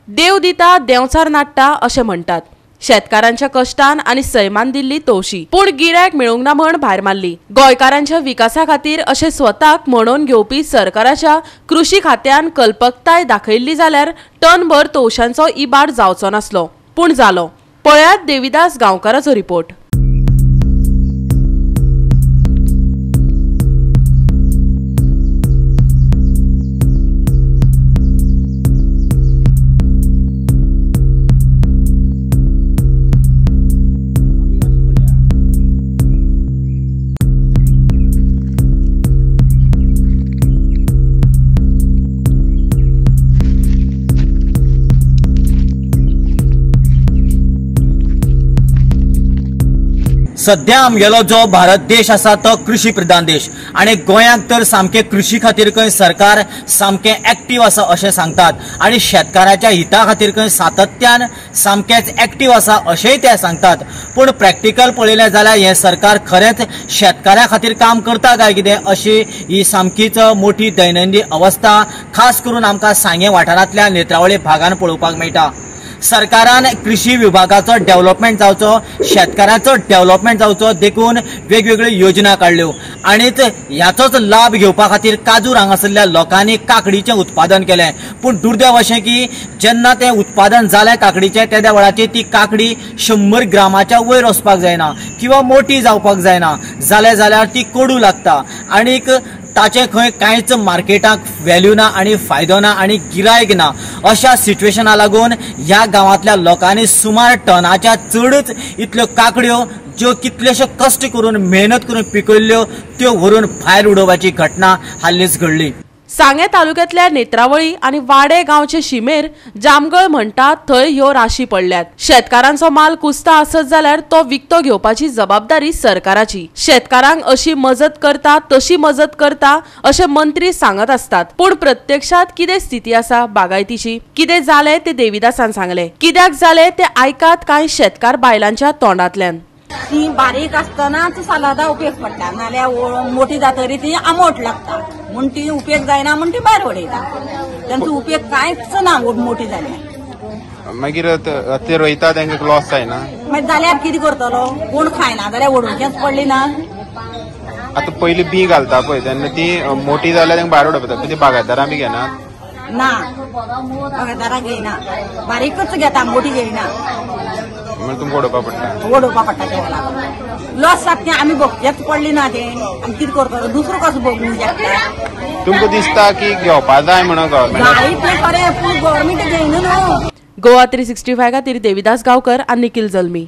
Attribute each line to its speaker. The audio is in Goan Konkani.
Speaker 1: देव दिता देंवचार नाडटा अशें म्हणटात. शेतकारांच्या कश्टान आनी सैमान दिल्ली तोवशी, पूण गिरायक मेळूंक ना म्हण भायर मारली. गोंयकारांच्या विकासा खातीर अशें स्वताक म्हणोवन घेवपी सरकाराच्या कृशी खात्यान कल्पकताय दाखयल्ली जाल्यार टनभर तोवशांचो इबाड जावचो नासलो, पूण जालो. पळयात देविदास गांवकाराचो रिपोर्ट.
Speaker 2: सध्या आमगेलो जो भारत देश आसा तो कृषी प्रधान देश आनी गोंयांक तर सामकें कृषी खातीर खंय सरकार सामकें एक्टीव आसा अशें सांगतात आनी शेतकाराच्या हिता खातीर खंय सातत्यान सामकेंच एक्टीव आसा अशेंय ते सांगतात. पूण प्रॅक्टिकल पळयलें जाल्यार हें सरकार खरेंच शेतकाऱ्या खातीर काम करता काय कितें अशी ही सामकीच मोठी दैनंदिन अवस्था खास करून आमकां सांगें वाठारांतल्या नेत्रावळी भागान पळोवपाक मेळटा. सरकारान कृषी विभागाचो डेव्हलपमेंट जावचो, शेतकारांचो डेव्हलपमेंट जावचो देखून वेगवेगळ्यो योजना काडल्यो आनी ह्याचोच लाभ घेवपा खातीर काजूर हांगासरल्या लोकांनी काकडीचें उत्पादन केलें. पूण दुर्दैव अशें की जेन्ना तें उत्पादन जालें काकडीचें तेद्या वेळाचेर ती काकडी 100 ग्रामाच्या वयर वचपाक जायना किंवा मोठी जावपाक जायना, जालें जाल्यार ती कोडू लागता आनीक ताचें खंय कांयच मार्केटाक व्हॅल्यू ना आनी फायदो ना आनी गिरायक ना. अशा सिट्युएशना लागून ह्या गांवांतल्या लोकांनी सुमार टनाच्या चडच इतल्यो काकड्यो ज्यो कितलेशे कश्ट करून मेहनत करून पिकयल्ल्यो त्यो व्हरून भायर उडोवपाची घटना हालींच घडली.
Speaker 1: सांगें तालुक्यांतल्या नेत्रावळी आनी वाडे गांवचे शिमेर जामगळ म्हणटात थंय ह्यो राशी पडल्यात. शेतकारांचो माल कुसता आसत जाल्यार तो विकतो घेवपाची जबाबदारी सरकाराची. शेतकारांक अशी मजत करता तशी मजत करता अशें मंत्री सांगत आसतात, पूण प्रत्यक्षात कितें स्थिती आसा बागायतीची, कितें जालें तें देविदासान सांगलें, कित्याक जालें तें आयकात कांय शेतकार बायलांच्या तोंडांतल्यान.
Speaker 3: ती बारीक आसतनाच सालादा उपेग पडटा, नाल्यार मोठी जातरी ती आमोट लागता म्हूण ती उपेग जायना म्हूण ती भायर उडयता. तांचो उपेग कांयच ना मोठी जाल्यार.
Speaker 4: मागीर ते रोयता तांकां लॉस जायना,
Speaker 3: मागीर जाल्यार कितें करतलो, कोण खायना जाल्यार उडोवचेंच पडली ना.
Speaker 4: आतां पयलीं बी घालता पळय तेन्ना ती मोठी जाल्यार तांकां भायर उडोवप, ती बागायतदारां बी घेनात
Speaker 3: ना, बागायतदारां घेयना, बारीकच घेता, मोठी घेयना.
Speaker 4: तुमकां उडोवपा पडटा,
Speaker 3: उडोवपा पडटा तेका लागून लॉस जाता तें आमी भोगचेंच पडली ना तें, आमी कितें करतलो, दुसरो कसो भोगूंक शकता.
Speaker 4: तुमकां दिसता की घेवपा जाय म्हणून गव्हर्मेंट
Speaker 3: जाय तें खरें, पूण गव्हर्मेंट घेयना न्हू.
Speaker 1: गोवा 365 खातीर देविदास गांवकर आनी निखिल जल्मी.